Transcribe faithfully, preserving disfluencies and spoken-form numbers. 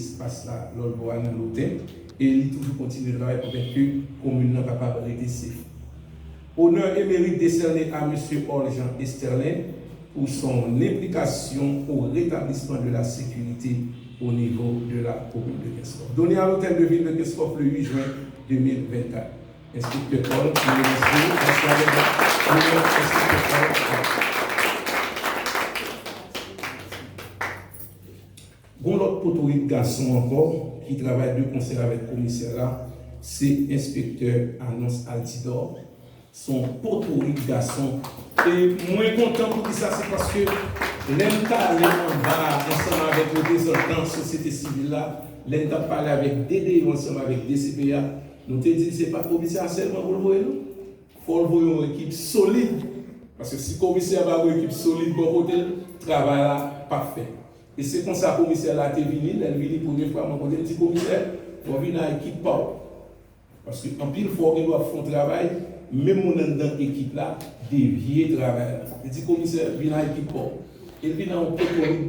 espas la lòt bò a nan Loten, e li toujou kontinye travay pou fè ke komin nan kapab rete sef. Honneur et mérite décernés à Monsieur Orlejean Esterlin pour son implication au rétablissement de la sécurité au niveau de la commune de Kenskòf. Donné à l'hôtel de ville de Kenskòf le huit juin deux mille vingt-quatre. Enspektè Paul, ki relisye, ansanm avèk Inspektè Paul. Gon lòt potorik gason ankò ki travay de konsè avèk komisè la, se enspektè Anons Altidor. Se yon potorik gason. E mwen kontan pou kisa, se paske lè m t ale anba ansanm avèk reprezantan sosyete sivil la, lè m t ap pale avèk de de yo ansanm avèk de C P A, nou te di l se pa komisè a sèlman pou l voye non. Fò l voye yon ekip solid. Paske si komisè a pa gen ekip solid bò kote l, travay la p ap fèt. E se konsa komisè la te vini, lè l vini premye fwa, mwen kote l di komisè, fò w vin ak ekip pa w. Paske anpil fwa w gen dwa fè yon travay, menm moun anndan ekip la devye travay la. Li di komisè, vin ak ekip pa w. E l vin ak yon potorik